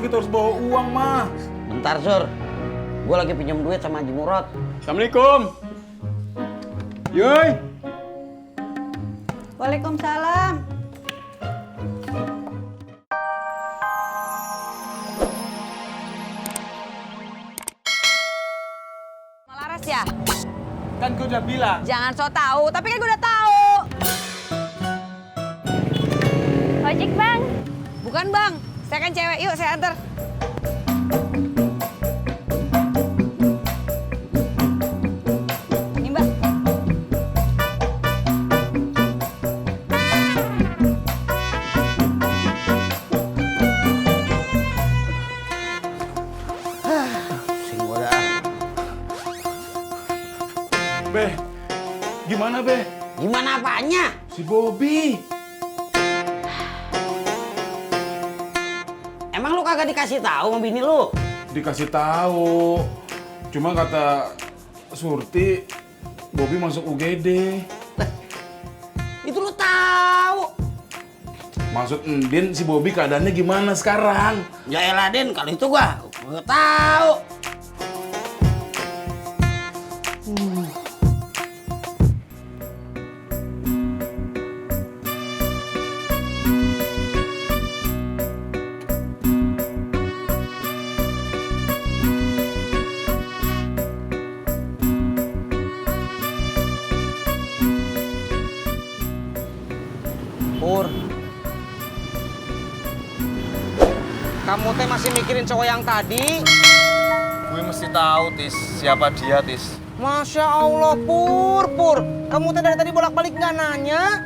kita harus bawa uang, mah. Bentar, Sur. Gue lagi pinjam duit sama Haji Murad. Assalamualaikum. Yoi. Waalaikumsalam. Laras ya? Kan gue udah bilang. Jangan so tahu, tapi kan gue udah tahu. Ojek bang. Bukan bang, saya kan cewek. Yuk saya antar. Ini mbak. Pusing gue dah. Be, gimana, Be? Gimana apanya? Si Bobby. Emang lu kagak dikasih tahu sama bini lu? Dikasih tahu. Cuma kata Surti, Bobby masuk UGD. Itu lu tahu. Maksud Ndin, si Bobby keadaannya gimana sekarang? Ya elah, Din, kalau itu gua nggak tahu. Pur, kamu teh masih mikirin cowok yang tadi? Gue mesti tahu, Tis, siapa dia, Tis. Masya Allah, Pur. Kamu teh dari tadi bolak-balik nggak nanya?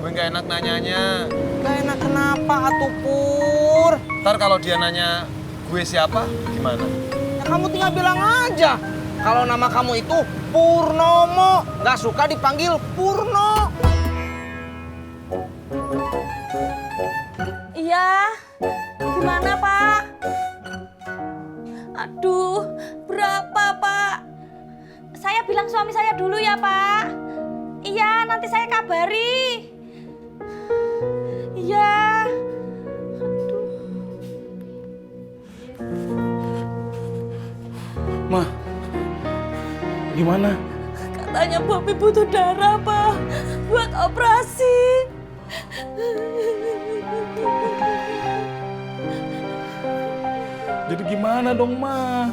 Gue nggak enak nanyanya. Gak enak kenapa, atuh Pur? Ntar kalau dia nanya gue siapa, gimana? Ya kamu tinggal bilang aja. Kalau nama kamu itu Purnomo, nggak suka dipanggil Purno. Iya. Gimana Pak? Aduh, berapa Pak? Saya bilang suami saya dulu ya Pak. Iya, nanti saya kabari. Iya. Mah, gimana? Katanya Bobby butuh darah Pak, buat operasi. Jadi gimana dong, Mah?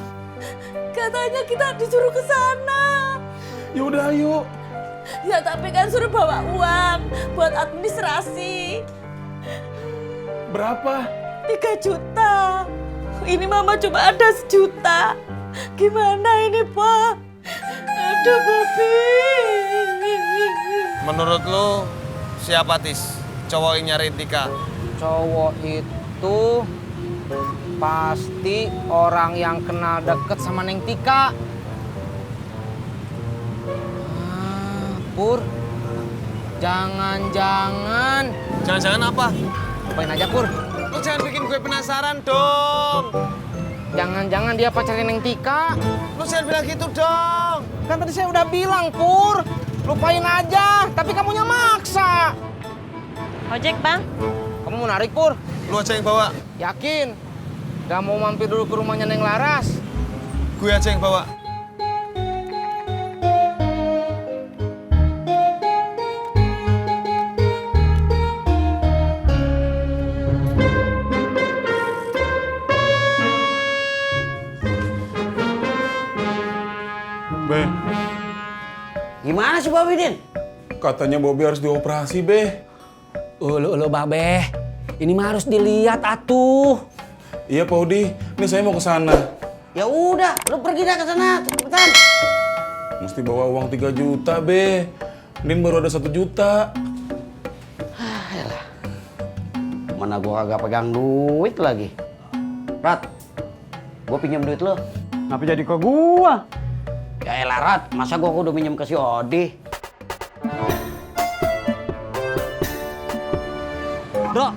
Katanya kita disuruh ke sana. Ya udah, ayo. Ya tapi kan suruh bawa uang buat administrasi. Berapa? 3 juta. Ini mama cuma ada 1 juta. Gimana ini, Pak? Aduh, Bobby. Menurut lu, siapa, Tis? Cowok yang nyariin Tika? Cowok itu pasti orang yang kenal deket sama Neng Tika. Pur, jangan-jangan. Jangan-jangan apa? Apain aja, Pur? Lu jangan bikin gue penasaran dong. Jangan-jangan dia pacarnya Neng Tika. Lu jangan bilang gitu dong. Kan tadi saya udah bilang, Pur. Lupain aja, tapi kamunya maksa. Ojek, Bang. Kamu mau narik, Pur? Lu aja yang bawa. Yakin? Gak mau mampir dulu ke rumahnya Neng Laras? Gue aja yang bawa. Be, Gimana sih Bobby, Din? katanya Bobby harus dioperasi, Be. Ulu Babe, ini mah harus dilihat atuh. Iya, Pak Udi. Ini saya mau ke sana. Ya udah, lu pergi dah ke sana, cepetan. Mesti bawa uang 3 juta, Be. Ndin baru ada 1 juta. Mana gua kagak pegang duit lagi. Rat, gua pinjam duit lu. Ngapa jadi ke gua? Ya elah, Rat, masa gua kudu minjem ke si Odi? Bro,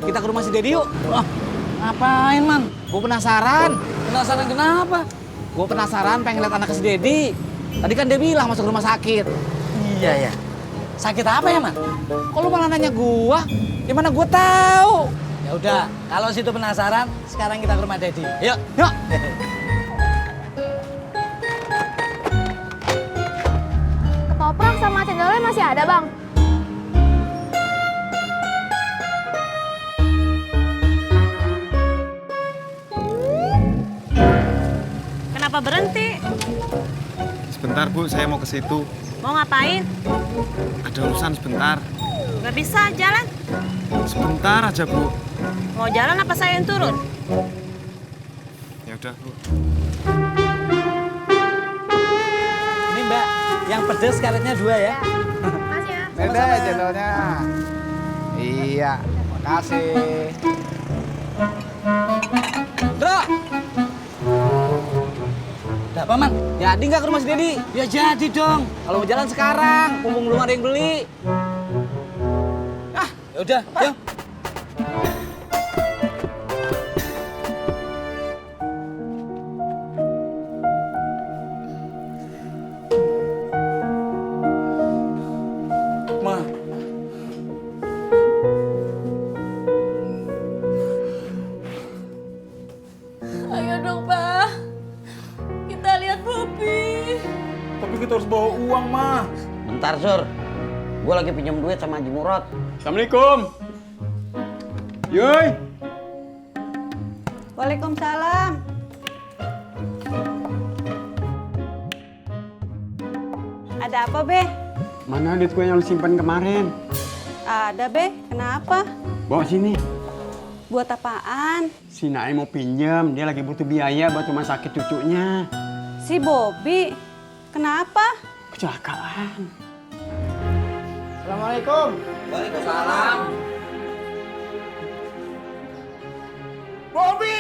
kita ke rumah si Dedi yuk. Wah, ngapain, Man? Gue penasaran. Penasaran kenapa? Gue penasaran pengen lihat anak si Dedi. Tadi kan dia bilang masuk rumah sakit. Iya, ya. Sakit apa ya, Man? Kok lu malah nanya gua? Gimana gua tahu? Ya Ya udah, kalau situ penasaran, sekarang kita ke rumah Dedi. Yuk, yuk. Ketoprak sama cendolnya masih ada, Bang? Kenapa berhenti? Sebentar Bu, saya mau ke situ. Mau ngapain? Ada urusan sebentar. Nggak bisa jalan. Sebentar aja Bu. Mau jalan apa saya yang turun? Ya udah Bu. Ini Mbak, yang pedes karetnya 2 ya. Masih ya? Beda cendolnya. Iya, makasih. Bro. Udah apa, Man? Jadi nggak ke rumah si Dedi? Ya jadi dong. Kalau mau jalan sekarang, mumpung belum ada yang beli. Ah, ya udah, yuk. Ma, Ayo dong, Pak. Kita lihat Bobby. tapi kita harus bawa uang, Ma. Bentar, Sur. Gue lagi pinjam duit sama Haji Murad. Assalamualaikum. Yoi. Waalaikumsalam. Ada apa, Be? Mana duit gue yang lu simpan kemarin? Ada, Be. Kenapa? Bawa sini. Buat apaan? Si Naim mau pinjam, dia lagi butuh biaya buat rumah sakit cucunya. Si Bobby. Kenapa? Kecelakaan. Assalamualaikum. Waalaikumsalam. Bobby!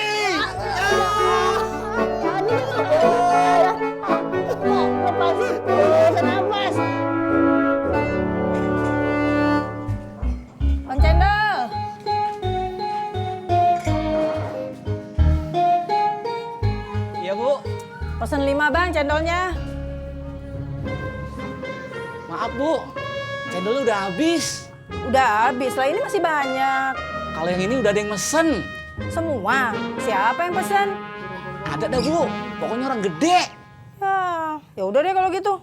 Bang Cendol. Iya, Bu. Pesen 5, Bang, cendolnya. Maaf, Bu. Cendolnya udah habis. Udah habis, lah ini masih banyak. Kalau yang ini udah ada yang mesen. Semua. Siapa yang pesen? Ada dah, Bu. Pokoknya orang gede. Ya udah deh kalau gitu.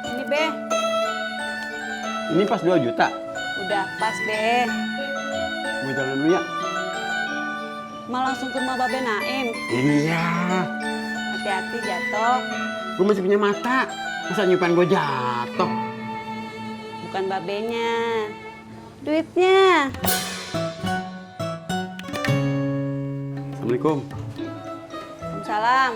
Ini, Be. Ini pas 2 juta. Udah pas, Be. Gue jalan dulu ya. Mau langsung ke rumah Babe Naim. Iya. Hati-hati jatuh. Gue masih punya mata. Masa nyupan gue jatuh? Bukan babenya. Duitnya. Assalamualaikum. Waalaikumsalam.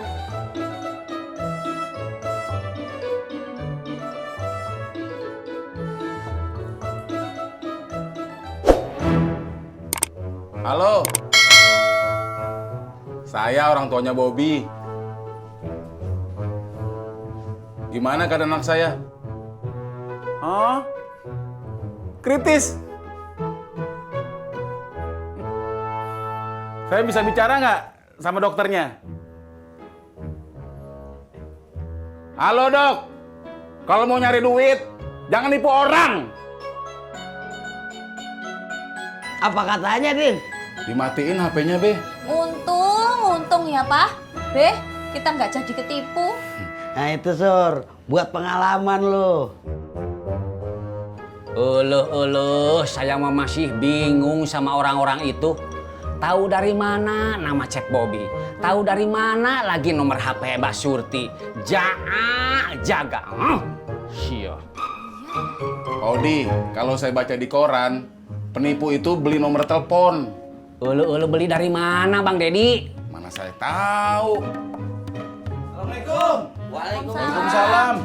Halo. Saya orang tuanya Bobby. Gimana keadaan anak saya? Oh, kritis. Saya bisa bicara nggak sama dokternya? Halo, Dok. Kalau mau nyari duit, jangan nipu orang. Apa katanya, Din? Dimatiin HP-nya, Be. Untung ya, Pak. Be, kita nggak jadi ketipu. Nah itu, Sur. Buat pengalaman lo. Uluh, saya mah masih bingung sama orang-orang itu. Tahu dari mana nama cek Bobby? Tahu dari mana lagi nomor HP Mbak Surti? Jaga. Sia. Odi, kalau saya baca di koran, penipu itu beli nomor telepon. Uluh, beli dari mana, Bang Dedi? Mana saya tahu. Assalamualaikum. Waalaikumsalam.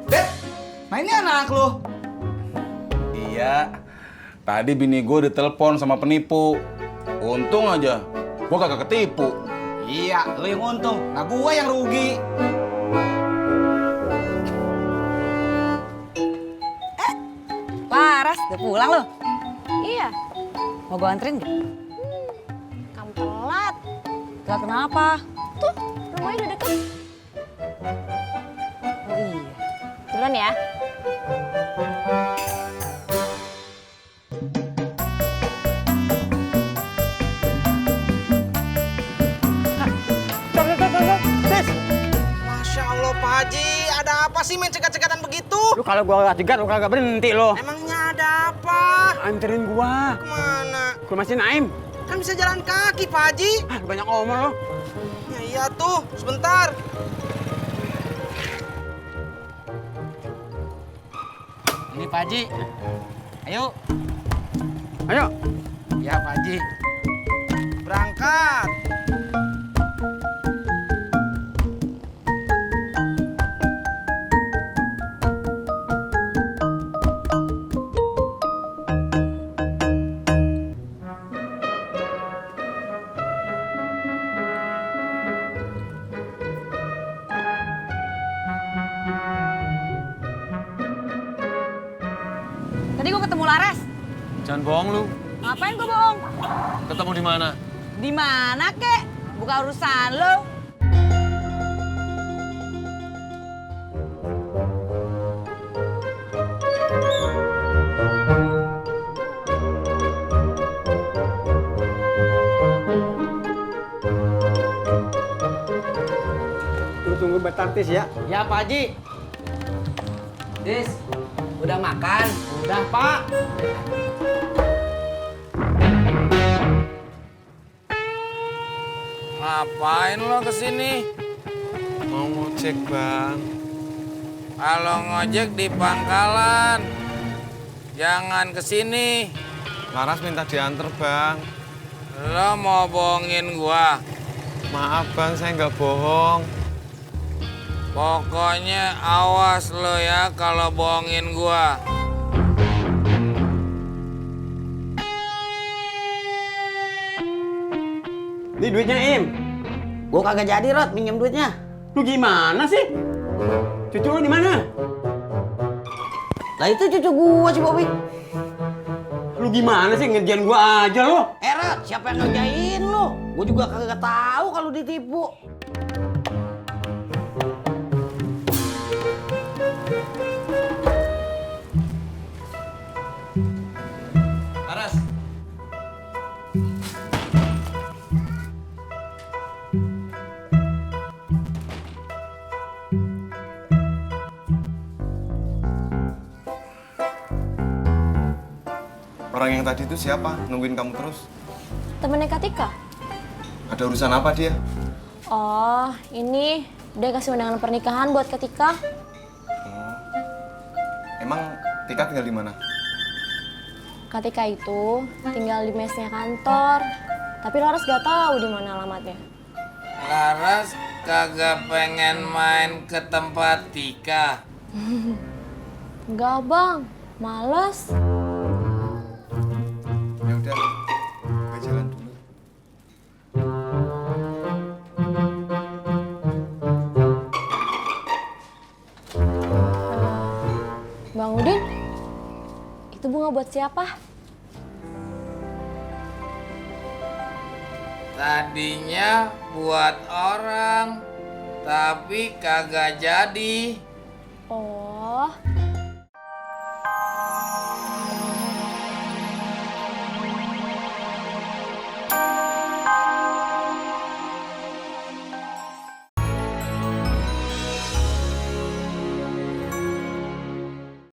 Dek, nah ini anak lo. Iya. Tadi bini gue ditelepon sama penipu. Untung aja, gue kagak ketipu. Iya, lo yang untung. Nah gua yang rugi. Laras, udah pulang lo? Iya, Mau gue anterin nggak? kamu telat. Telat kenapa? Tuh, rumahnya udah deket. Oh iya. Duluan ya. Masya Allah Pak Haji, ada apa sih main cekat-cekatan begitu? Lu kalau gua gak cegat, lu kagak berhenti lo. Emangnya ada apa? Anterin gua. Kemana? Gua masih Naim. Kan bisa jalan kaki Pak Haji. Ah, lu banyak omong lo. Ya iya tuh, sebentar. Ini Pak Haji. Ayo. Ayo. Ya Pak Haji. Berangkat. Tadi gue ketemu Laras. Jangan bohong lu. Ngapain gue bohong? Ketemu di mana? Di mana kek? Bukan urusan lo. Tunggu bentar Tis ya. Ya Pak Haji. Tis, udah makan? Udah Pak. Ngapain lo kesini? Mau ngecek Bang. Kalau ngojek di pangkalan, jangan kesini. Laras minta diantar Bang. Lo mau bohongin gua? Maaf Bang, saya nggak bohong. Pokoknya awas lo ya kalau bohongin gua. Ini duitnya Im. Gua kagak jadi, Rod, minjem duitnya. Lu gimana sih? Cucu lu di mana? Lah itu cucu gua si Bobby. Lu gimana sih ngerjain gua aja lo? Rod, siapa yang ngerjain lu? Gua juga kagak tahu kalau ditipu. Laras. Orang yang tadi itu siapa? Nungguin kamu terus? Temennya Katika. Ada urusan apa dia? Oh, ini dia kasih undangan pernikahan buat Katika. Emang Tika tinggal di mana? Katika itu tinggal di mesnya kantor. Tapi Laras gak tahu di mana alamatnya. Laras kagak pengen main ke tempat Tika. Enggak, Bang. Males. Ya udah, gue jalan dulu. Bang Udin, itu bunga buat siapa? Tadinya buat orang, tapi kagak jadi. Oh,